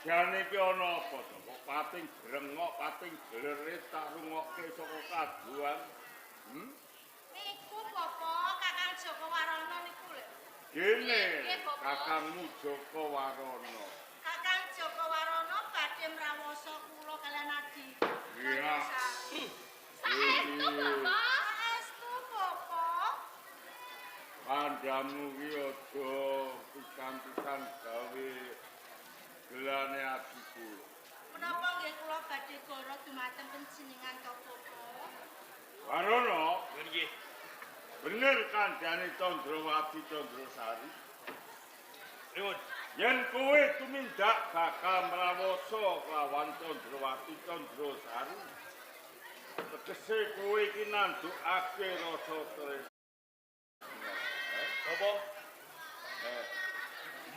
Jane iki ana apa to? Kok pating brengok, pating glerit tak rungokke saka kaduan. Niku Bapak, Kakang Joko Warono niku lho. Gene, Nggih, Bapak. Kakangmu Joko Warono. Kakang Joko Warono badhe mrawasa kula kalian adi. Iya. Saestu, Bapak. Saestu, Bapak. Kandamu ki aja pisan-pisan gawe gelane atiku. Menapa nggih kula badhe goro dumateng panjenengan to, Bapak? Warono, Nggih. Bener kandhane Candrawati Candrasari. Pripun? Yen kowe tumindak bakal mrawasa kelawan Candrawati Candrasari, tegese kowe iki nandukake rasa tresna. Bapak, Eh,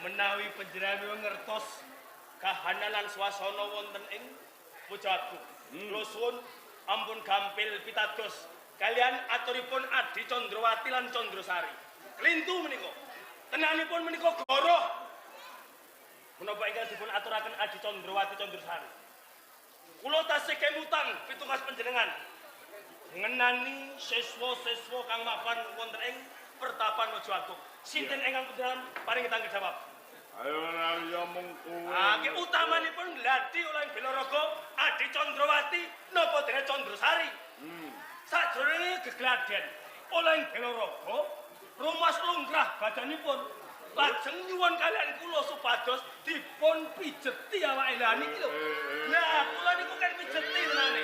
menawi panjenengan ngertos kahanan lan swasana wonten ing Pujagung. Kula suwun ampun gampil pitados kalian aturipun Adi Candrawati lan Candrasari. Klintu menika. Tenanipun menika goroh. Menapa ingkang dipun aturaken Adi Candrawati Candrasari? Kula tasih kemutan pitugas panjenengan ngenani siswa-siswa kang mapan wonten ing pertapan Mojo Agung. Sinten ingkang panjenengan paringi tanggung jawab? Ayo ora ya mung kowe. Ah, nggih, utamanipun gladi oleh Belaraga Adi Candrawati napa dene Candrasari. Sajroning gegladen oleh Belaraga rumas lungkrah badanipun lajeng nyuwun kalian kula supados dipun pijeti awake lha niki lho. Lah kula niku kan pijeti tenane.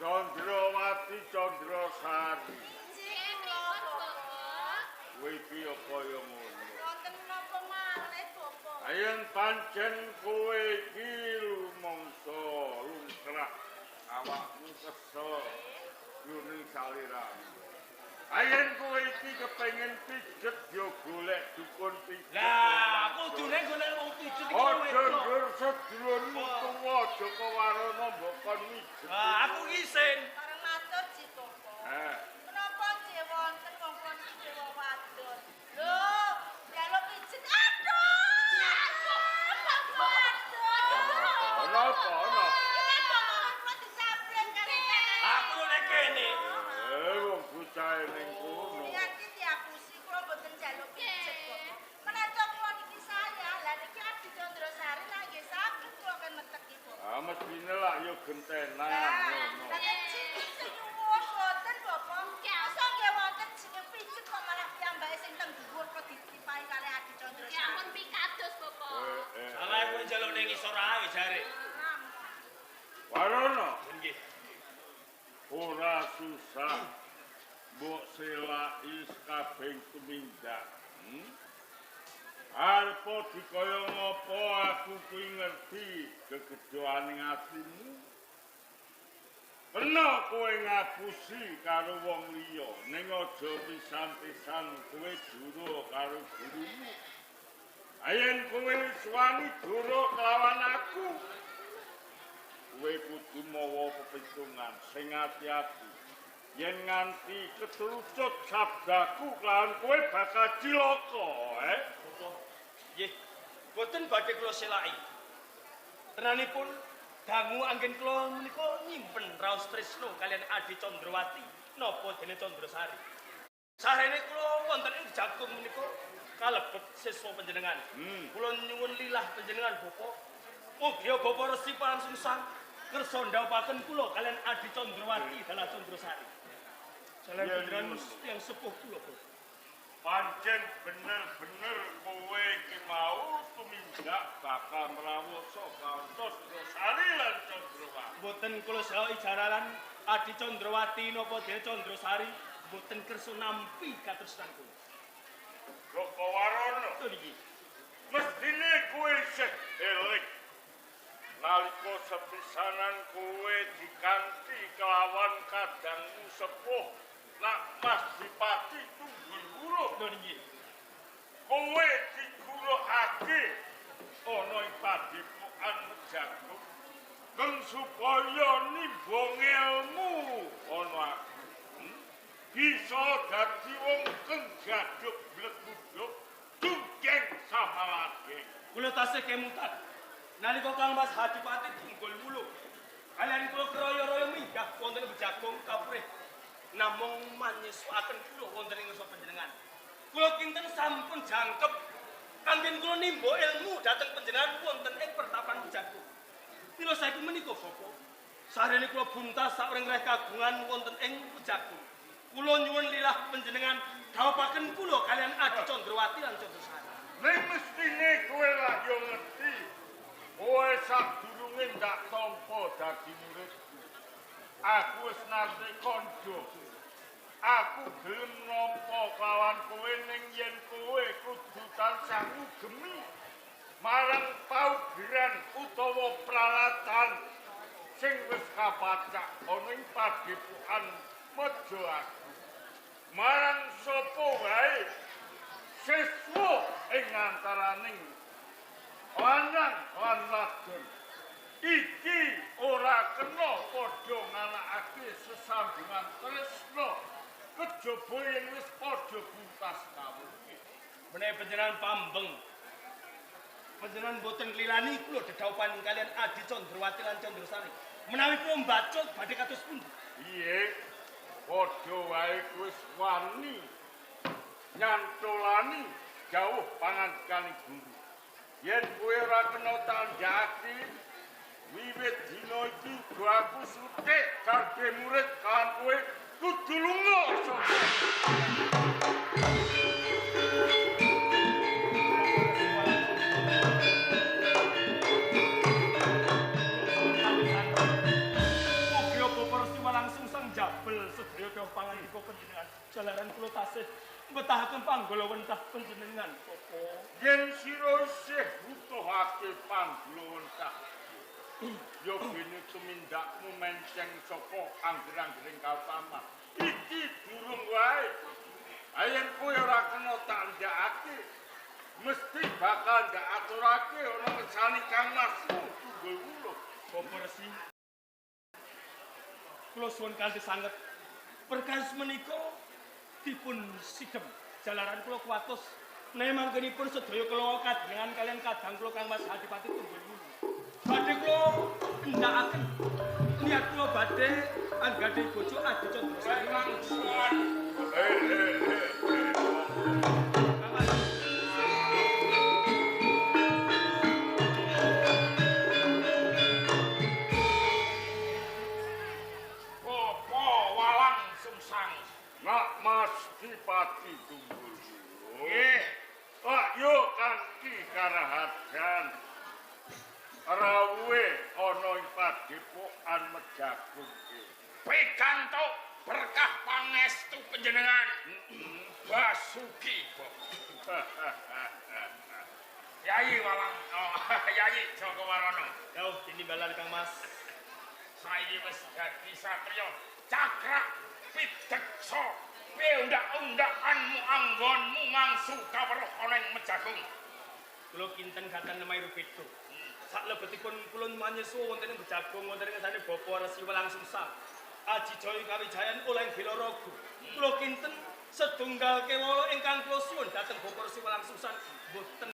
Candrawati Candrasari. Nggih, kula, Bapak. Kowe iki ya kaya ngono. Wonten menapa malih, Bapak? Ayen pancen kowe iki rumangsa lungkrah awakmu kesel yuning saliramu. Ayen kowe iki kepengin pijet ya golek dukun pijet. Lah kudune golek wong pijet iki Aja wedok. Nggur sedulurmu tuwa Joko Warono mbok kon mijet. Ah, aku isin. Pareng matur, Ji Bapak. Eh, Menapa nggih wonten wong kon iki dewa wadon? Lho, njaluk pijet. Aduh! Aduh, Bapak. Ana apa ana? Iki bapak kula disableng kali Aku lho nek kene. Eh, wong bocahe ning kono. Nganti diapusi kula mboten njaluk pijet kok. Menawa kula niki saya, lah niki Adi Candrasari lah nggih saged kula kan meteki kok. Ah, mestine lak ya gentenan Lah, ngono. lah sing nyuwun mboten Bapak. Masa nggih wonten jeneng pijet kok malah piyambake sing teng dhuwur kok ditipai kali Adi Candrasari. Ya ampun pikados, Bapak. Eh, eh. Salah kowe njaluk ning ngisor ae jare. Warono, Nggih. Ora susah mbok selaki kabeh tumindak. Arepa dikaya ngapa aku kuwi ngerti gegedhoane atimu. Kena kowe ngapusi karo wong liya, ning aja pisan-pisan kowe dura karo gurumu. Ayen kowe wis wani dura kelawan aku, kowe kudu mawa pepitungan sing ati-ati. Yen nganti ketrucut sabdaku kelawan kowe bakal cilaka, eh? Bapak. Nggih. Boten badhe kula selaki. Tenanipun dangu anggen kula menika nyimpen raos tresno kalian Adi Candrawati napa dene Candrasari. Sarene kula wonten ing Jagung menika kalebet siswa panjenengan. Kula nyuwun lilah panjenengan Bapak. Mugi Bapak Resi Parangsungsang kersa ndhawuhaken kula kalian Adi Candrawati dalah Candrasari. Jalan Ya, panjenengan nyuwun. tiyang sepuh kula, Bapak. Pancen bener-bener kowe iki mau tumindak bakal mrawasa karo Candrasari lan Candrawati. Mboten kula selaki jaralan Adi Candrawati napa dene Candrasari mboten kersa nampi katresnan kula. Joko Warono, Betul iki. Mestine kowe isih eling nalika sepisanan kowe dikanti kelawan kadangmu sepuh Nak Mas Dipati Tunggul Wurung. Lho niki. Kowe digulokake ana ing padepokan Mejagung keng supaya nimba ngelmu ana aku. Bisa dadi wong keng jaduk blekuduk dungkeng samalageng. Kula tasih kemutan. Nalika Kang Mas Adipati Tunggul Wulung kalian kula kroyo-royo minggah wonten Bejagung kapurih namung manyesuaken kula wonten ing ngarsa panjenengan. Kula kinten sampun jangkep kanggen kula nimba ilmu dhateng panjenengan wonten ing pertapan Bejagung. Mila saiki menika Bapak, sarene kula buntas saureng reh kagungan wonten ing Bejagung. Kula nyuwun lilah panjenengan dhawuhaken kula kalian Adi Candrawati lan Candrasari. Ning mestine kowe lak yo ngerti. Kowe sadurunge ndak tampa dadi muridku. Aku wis nate kandha. Aku gelem nampa kawan kowe ning yen kowe kudu tansah ngugemi marang paugeran utawa pralatan sing wis kapacak ana ing padepokan Mejo Agung. Marang sapa wae siswa ing antaraning lanang lan wadon iki ora kena padha nganakake sesambungan tresna kejaba yen wis padha buntas kawruhe. Menawi panjenengan pambeng, panjenengan boten nglilani kula dedhawuhan kalian Adi Candrawati lan Candrasari. Menawi kula mbacut badhe kados pundi? Piye? Padha wae wis wani nyantolani jauh pangandikane guru. Yen kowe ora kena tandhakake wiwit dina iki uga aku sutik kabeh murid kan kowe kudu lunga saka. Mugi Bapak Resi langsung sang jabel sedaya dawuh pangandika panjenengan. Jalaran kula tasih mbetahaken panggala wentah panjenengan, Bapak. Yen sira isih butuhake panggala wentah, ya bene tumindakmu menceng saka angger-anggering kautaman. Iki durung wae. Yen kowe ora kena tandhakake, mesti bakal ndak aturake ana ngersani Kang Masmu Tunggul Wulung. Bapak Resi, kula suwun kanthi sanget perkawis menika dipun sidhem. Jalaran kula kuwatos menawi mangkenipun sedaya kelawa kadengan kalian kadang kula Kang Mas Adipati Tunggul Wulung. Badhe kula endhakaken niat kula badhe anggadhahi bojo Adi Candrasari. Kang Mas. Bapak Walang Sungsang. Nak Mas Dipati Tunggul Wulung. Nggih. Pak yo kanthi karaharjan rawuhe ana ing padepokan Mejagung iki. Pikantuk berkah pangestu panjenengan. Basuki, Bapak. Yai Walang, oh, Yai Joko Warono. Dawuh tinimbalan Kang Mas. Saiki wis dadi satriya cakrak pideksa piundak-undakanmu anggonmu mangsu kawruh ana ing Mejagung. Kula kinten gaten nemahi rubeda. Saklebetipun kula manyusul wonten ing Bejagung wonten ing ngersane Bapak Resi Walang Sungsang. Aji Jaya Kawijayan oleh Bela Raga. Kula kinten setunggal kewala ingkang kula suwun dhateng Bapak Resi Walang Sungsang boten